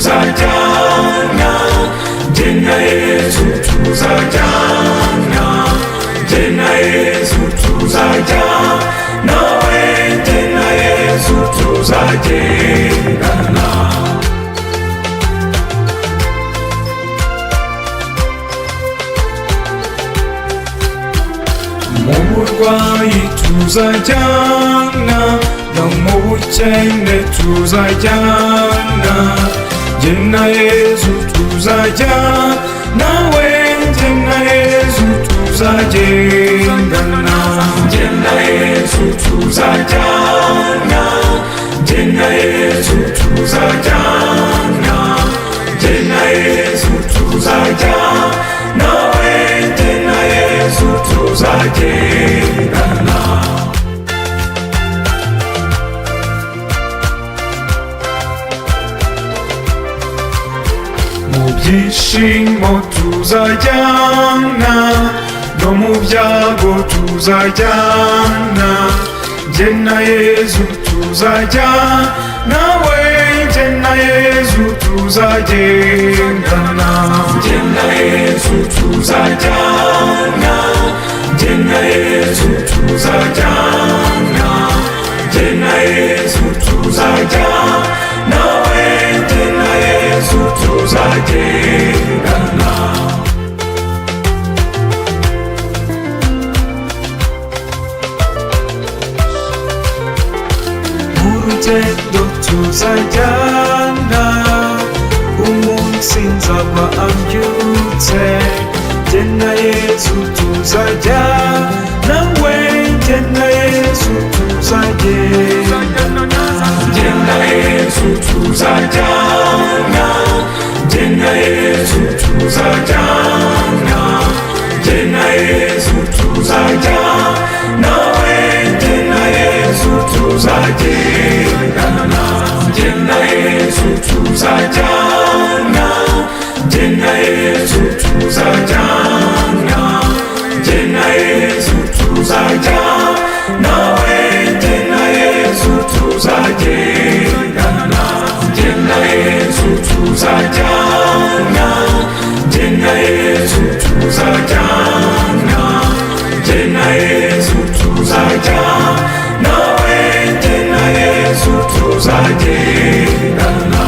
tuzajyana, jye na Yesu tuzajyana, jye na Yesu tuzajyana we, jye na Yesu tuzagendana. Mu burwayi tuzajyana, no mu bukene tuzajyana, jye na Yesu tuzajyana we, jye na Yesu tuzagendana. Jye na Yesu tuzajyana, jye na Yesu tuzajyana, jye na Yesu tuzajyana we, jye na Yesu tuzagendana. Mu byishimo tuzajyana, no mu byago tuzajyana, jye na Yesu tuzajyana we, jye na Yesu tuzagendana. Jye na Yesu tuzajyana, jye na Yesu tuzajyana, jye na Yesu tuzajyana we, jye na Yesu tuzagendana. Mu rugendo tuzajyana, umunsi nzaba ambyutse, jye na Yesu tuzajyana we, jye na Yesu tuzagendana. Jye na Yesu tuzajyana, jye na Yesu tuzajyana, jye na Yesu tuzajyana we, jye na Yesu tuzagendana. Jye na Yesu tuzajyana, jye na Yesu tuzajyana, jye na Yesu tuzajyana we, jye na Yesu tuzagendana. Jye na Yesu tuzajyana, jye na Yesu tuzajyana, jye na Yesu tuzajyana we, jye na Yesu tuzagendana.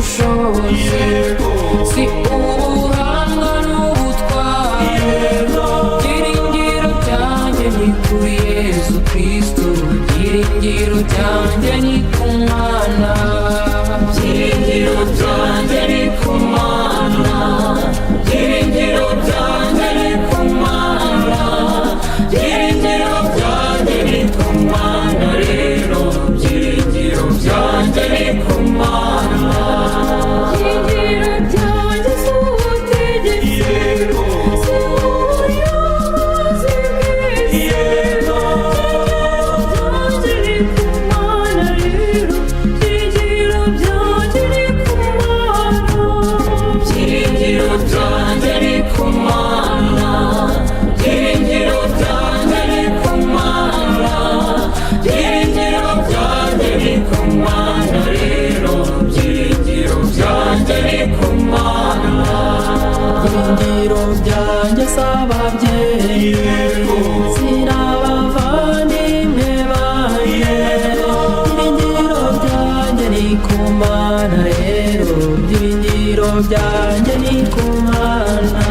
ubushobozi, si ubuhanga n'ubutwari. Byiringiro byanjye ni kuri Yezu Kristu, byiringiro byanjye ni ku Mana. Byiringiro byanjye ni ku Mana, byiringiro byanjye ni ku Mana, byiringiro byanjye ni ku Mana rero, byiringiro byanjye ni ku Mana. Byiringiro byanjye si ubutegetsi, si ubuyobozi bw'isi. Byiringiro byanjye ni ku Mana rero, byiringiro byanjye ni ku Mana. Byiringiro byanjye ni ku Mana, byiringiro byanjye ni ku Mana, byiringiro byanjye ni ku Mana rero, byiringiro byanjye ni ku Mana. Byiringiro byanjye si ababyeyi, si n'abavandimwe banjye. Byiringiro byanjye ni ku Mana rero, byiringiro byanjye ni ku Mana.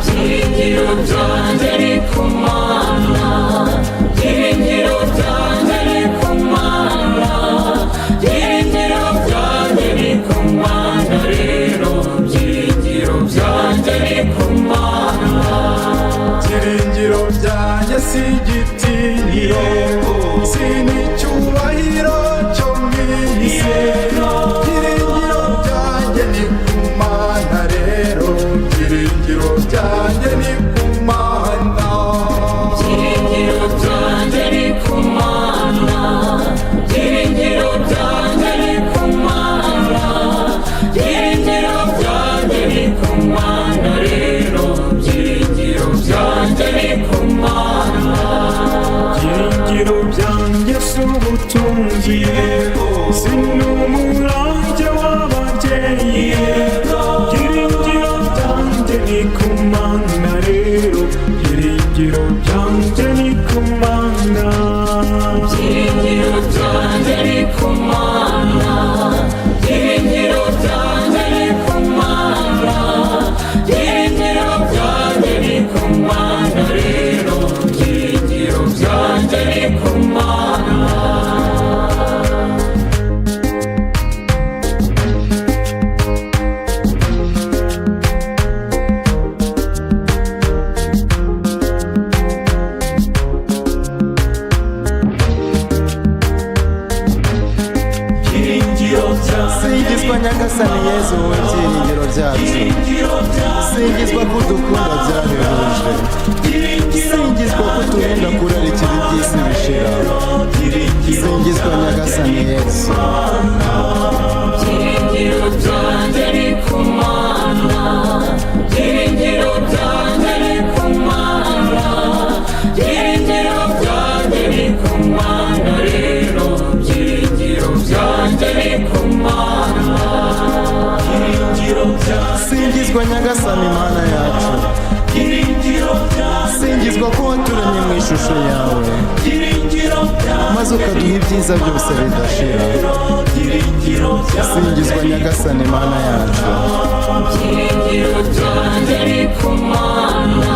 Byiringiro byanjye ni ku Mana, byiringiro byanjye ni ku Mana, byiringiro byanjye ni ku Mana rero, byiringiro byanjye ni ku Mana. Byiringiro byanjye si igitinyiro, si n'icyubahiro cyo mu isi. Byiringiro byanjye ni ku Mana rero, byiringiro byanjye ni ku Mana. Byiringiro byanjye ni ku Mana, byiringiro byanjye ni ku Mana, byiringiro byanjye ni ku Mana rero, byiringiro byanjye ni ku Mana. Byiringiro byanjye si ubutunzi, si n'umurage w'ababyeyi. Byiringiro byanjye ni ku Mana rero, byiringiro byanjye ni ku Mana. Byiringiro byanjye ni ku Mana, byiringiro byanjye ni ku Mana, byiringiro byanjye ni ku Mana rero, byiringiro byanjye ni ku Mana. Singizwa Nyagasani Yezu, wowe byiringiro byacu. Singizwa ko udukunda byahebuje. Singizwa ko uturinda kurarikira iby'isi bishira. Singizwa Nyagasani Yezu. Byiringiro byanjye ni ku Mana, byiringiro byanjye ni ku Mana, byiringiro byanjye ni ku Mana rero, byiringiro byanjye ni ku Mana. Singizwa Nyagasani Mana yacu. Singizwa ko waturemye mu ishusho yawe, maze ukaduha ibyiza byose bidashira. Singizwa Nyagasani Mana yacu. Byiringiro byanjye ni ku Mana,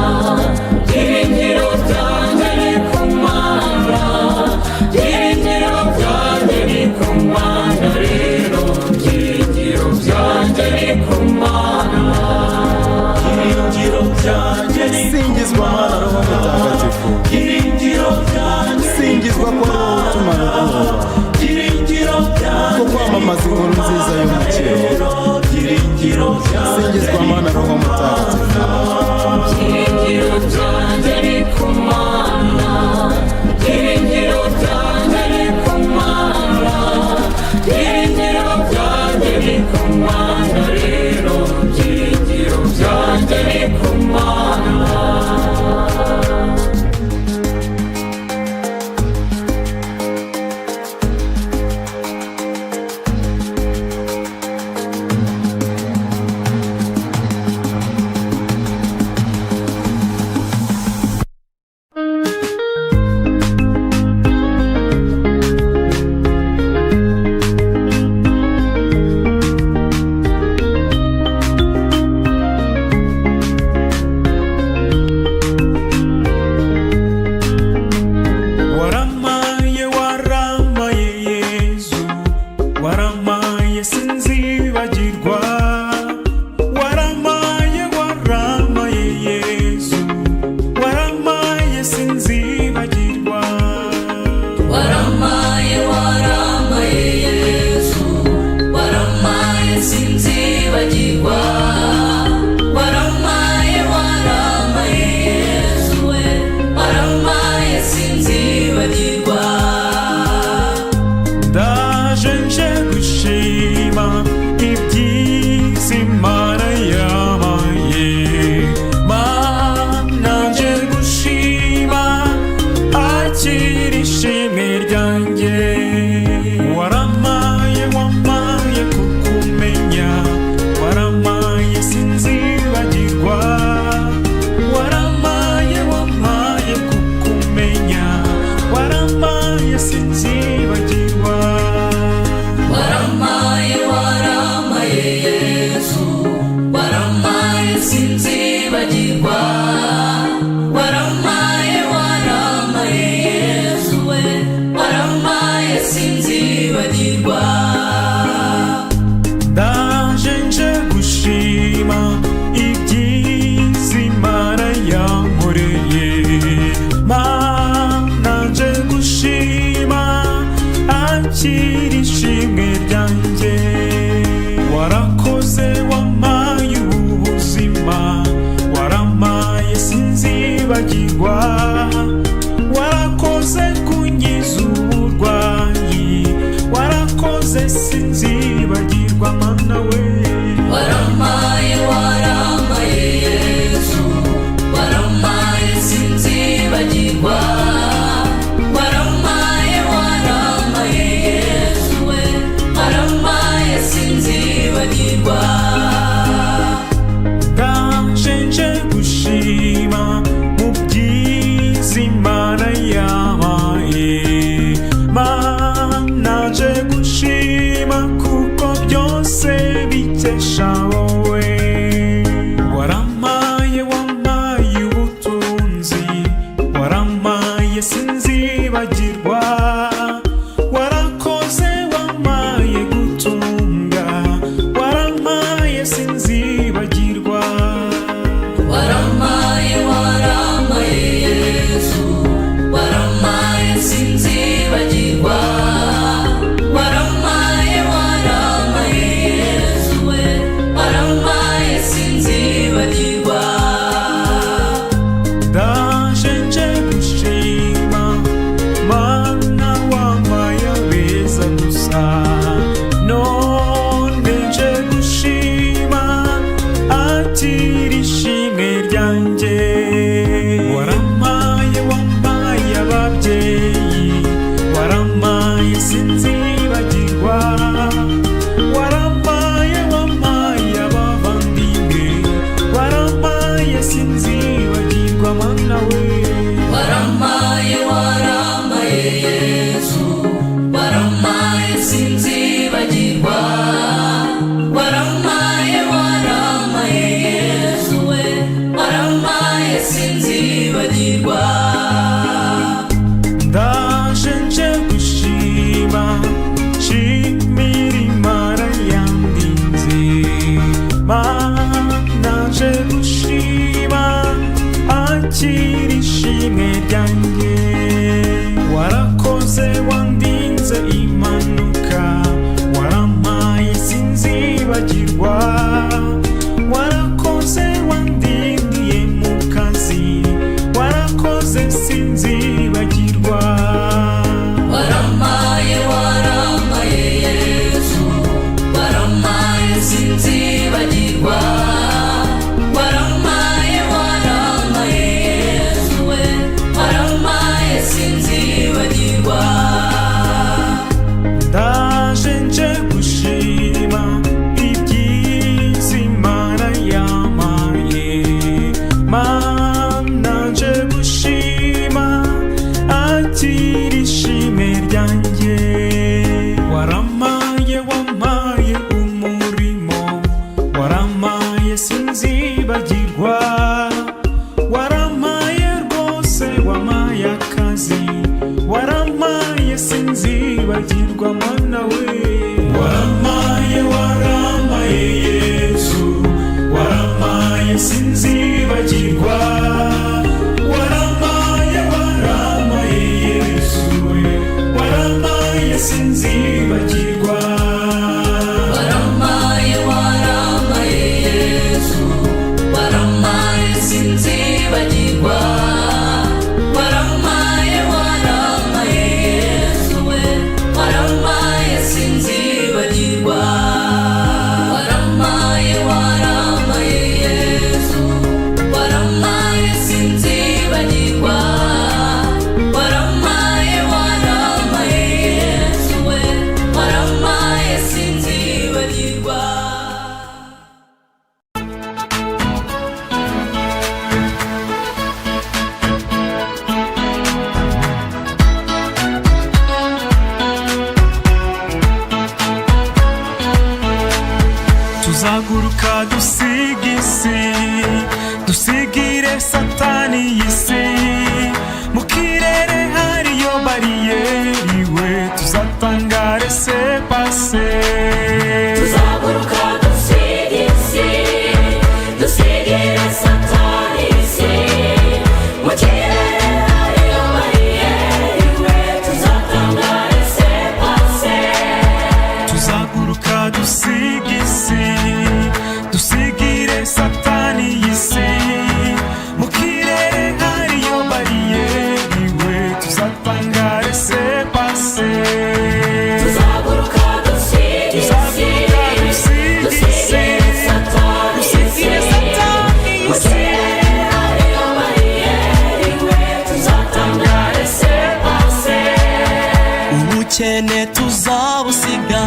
byiringiro byanjye ni ku Mana, byiringiro byanjye ni ku Mana rero, byiringiro byanjye ni ku Mana. Singizwa Mana Roho Mutagatifu. Singizwa ko ari wowe utumara ubwoba, ko kwamamaza inkuru nziza y'umukiro. Singizwa Mana Roho Mutagatifu. Waramaye sinzibagirwa. Waramaye, waramaye Yesu, waramaye sinzibagirwa. Waramaye, waramaye Yesu we, waramaye sinzibagirwa. Ndaje nje gushima ibyiza Imana yankoreye. Mana, nje gushima, akira ishimwe ryanjye. Warakoze wampaye ubuzima, waramaye sinzibagirwa. Warakoze kunkiza uburwayi, warakoze sinzibagirwa, Mana we. Waramaye, waramaye Yesu, waramaye sinzibagirwa. Waramaye, waramaye Yesu we, waramaye sinzibagirwa. Ndaje nje gushima mu byiza Imana yabaye. Mana, nje gushima kuko byose bikesha wowe. Waramaye, wampaye ubutunzi, waramaye sinzibagirwa. Warakoze wampaye gutunga, waramaye sinzibagirwa. Waramaye, waramaye Yesu, waramaye sinzibagirwa. Waramaye, waramaye Yesu we, waramaye sinzibagirwa. Ndaje nje gushima, Mana, wampaye abeza gusa. None nje gushima, akira ishimwe ryanjye. Waramaye, wampaye ababyeyi, waramaye sinzibagirwa. Waramaye, wampaye abavandimwe, waramaye sinzibagirwa, Mana we. Waramaye, waramaye Yesu, waramaye sinzibagirwa. Waramaye, waramaye Yesu we, waramaye sinzibagirwa. Ndaje nje gushima, nshimira Imana yandinze. Mana, nje gushima, akira ishimwe ryanjye. Warakoze wandinze impanuka, waramaye sinzibagirwa. Warakoze wandindiye mu kazi, warakoze sinzibagirwa. Waramaye, waramaye Yesu, waramaye sinzibagirwa. Waramaye, waramaye Yesu we, waramaye sinzibagirwa. Ndaje nje gushima ibyiza Imana yampaye. Mana, nje gushima, akira ishimwe ryanjye. Waramaye, wampaye umurimo, waramaye sinzibagirwa. Waramaye rwose, wampaye akazi, waramaye sinzibagirwa, Mana we. Waramaye, waramaye Yesu, waramaye sinzibagirwa. Waramaye, waramaye Yesu we, waramaye sinzibagirwa. Waramaye, waramaye Yesu, waramaye sinzibagirwa. Waramaye, waramaye Yesu we, waramaye sinzibagirwa. Waramaye, waramaye Yesu, waramaye sinzibagirwa. Waramaye, waramaye Yesu we, Tuzaguruka dusiga isi, dusigire Satani y'isi. Mu kirere hariyo bariyeri we, tuzatanga laissez-passer. Tuzaguruka dusiga isi, dusigire Satani isi. Mu kirere hariyo bariyeri we, tuzatanga laissez-passer. Tuzaguruka dusiga isi, dusigire Satani y'isi. Mu kirere hariyo bariyeri we, tuzatanga laissez-passer. Tuzaguruka dusiga isi, Tuzaguruka dusiga isi, dusigire Satani isi. Dusigire Satani Mu isi. kirere hariyo bariyeri we, tuzatanga laissez-passer. Ubukene tuzabusiga,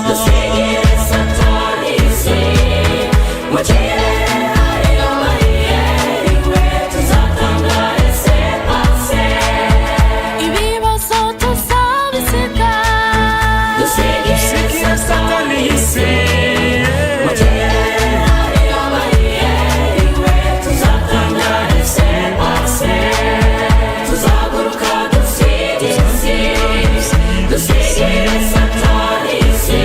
Dusigire Satani isi. Mu kirere hariyo bariyeri we, tuzatanga laissez-passer. Ibibazo tuzabisiga, Dusigire Dusigire Satani Satani isi. y'isi. Mu kirere hariyo bariyeri we, tuzatanga laissez-passer. Tuzaguruka dusiga isi, dusigire Satani isi.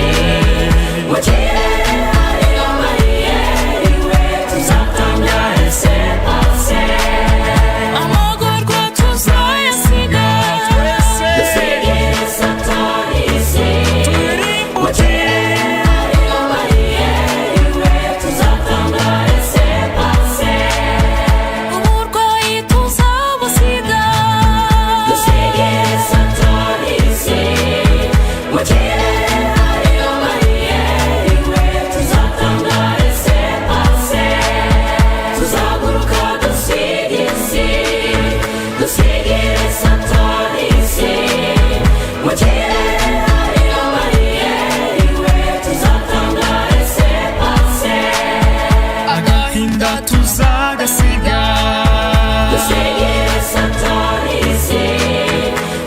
Mu kirere hariyo bariyeri we, tuzatanga laissez-passer. Amagorwa tuzayasiga, Dusigire Satani isi. Mu kirere hariyo bariyeri we, tuzatanga laissez-passer. Uburwayi tuzabusiga, Dusigire Satani isi. Mu kirere hariyo bariyeri we, tuzatanga laissez-passer. Tuzaguruka dusiga isi, dusigire Satani isi. Mu kirere hariyo bariyeri we, tuzatanga laissez-passer. Agahinda tuzagasiga, Dusigire Satani isi.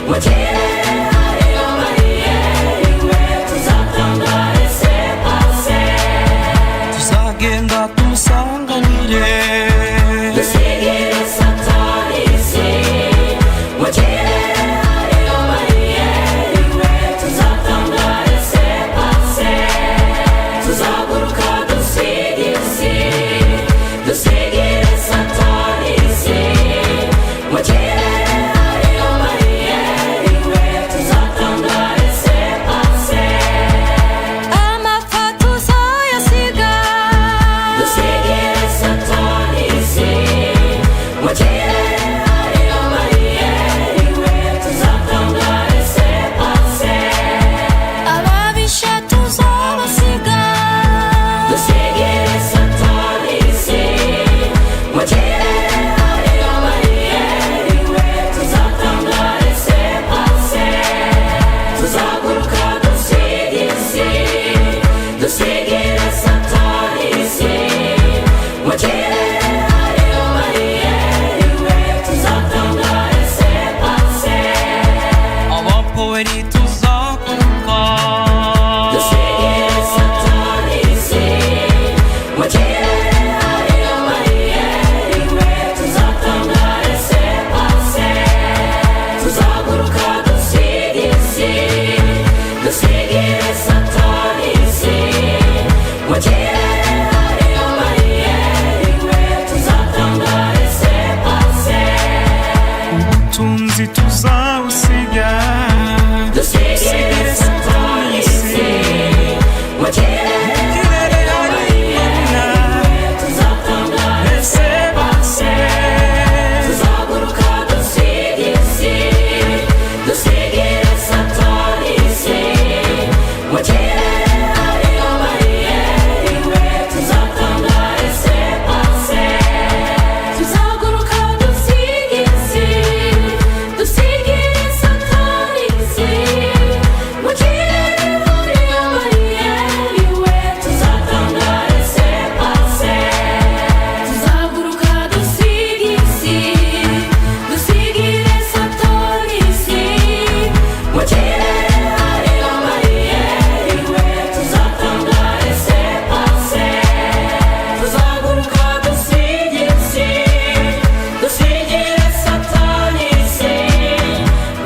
Mu kirere hariyo bariyeri we, tuzatanga laissez-passer. Tuzagenda tumusanganire, Dusigire Satani isi. Mu kirere hariyo bariyeri we, tuzatanga laissez-passer. Tuzaguruka dusiga isi, dusigire Satani isi. Mu kirere hariyo bariyeri we, tuzatanga laissez-passer. Amapfa tuzayasiga, Dusigire Satani isi. Mu kirere hariyo bariyeri we, tuzatanga laissez-passer. Ababisha tuzabasiga, Dusigire Satani isi. Mu kirere hariyo bariyeri we, tuzatanga laissez-passer. Tuzaguruka dusiga isi, dusigire Satani isi. Mu kirere hariyo bariyeri we, tuzatanga laissez-passer. Abapoweri tuzaguruka, Dusigire Satani isi. Mu kirere hariyo bariyeri we, tuzatanga laissez-passer. Tuzaguruka dusiga isi, dusigire Satani isi. Mu kirere hariyo bariyeri we, tuzatanga laissez-passer. Ubutunzi tuzawusiga, Dusigire Satani isi. Mu kirere kirere hariyo we, tuzatanga laissez-passer. Tuzaguruka dusiga isi, dusigire Satani isi. Mu kirere hariyo bariyeri we, tuzatanga laissez-passer. Tuzaguruka dusiga isi, dusigire Satani.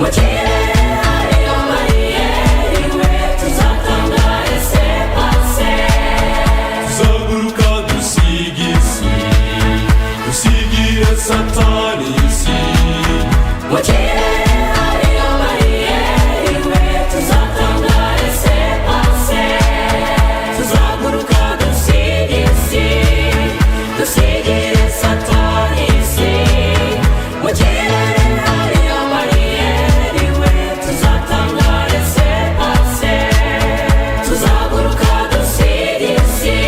Mu kirere hariyo bariyeri we, tuzatanga laissez-passer. Tuzaguruka dusiga isi, dusigire Satani isi. Mu kirere hariyo bariyeri we, tuzatanga laissez-passer. Tuzaguruka dusiga isi, dusigire Satani isi. Mu kirere hariyo bariyeri we, tuzatanga laissez-passer. Tuzaguruka dusiga isi,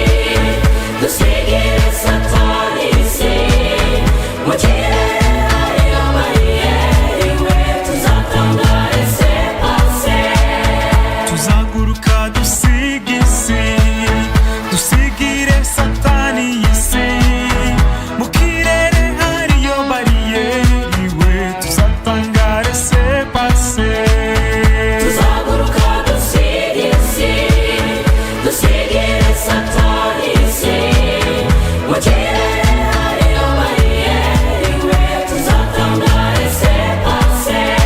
dusigire Satani isi. Mu kirere hariyo bariyeri we, tuzatanga laissez-passer. Tuzaguruka dusiga isi, dusigire Satani isi. Mu kirere hariyo bariyeri we, tuzatanga laissez-passer. Tuzaguruka dusiga isi, dusigire Satani isi. Mu kirere hariyo bariyeri we, tuzatanga laissez-passer.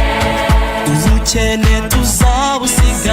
Ubukene tuzabusiga.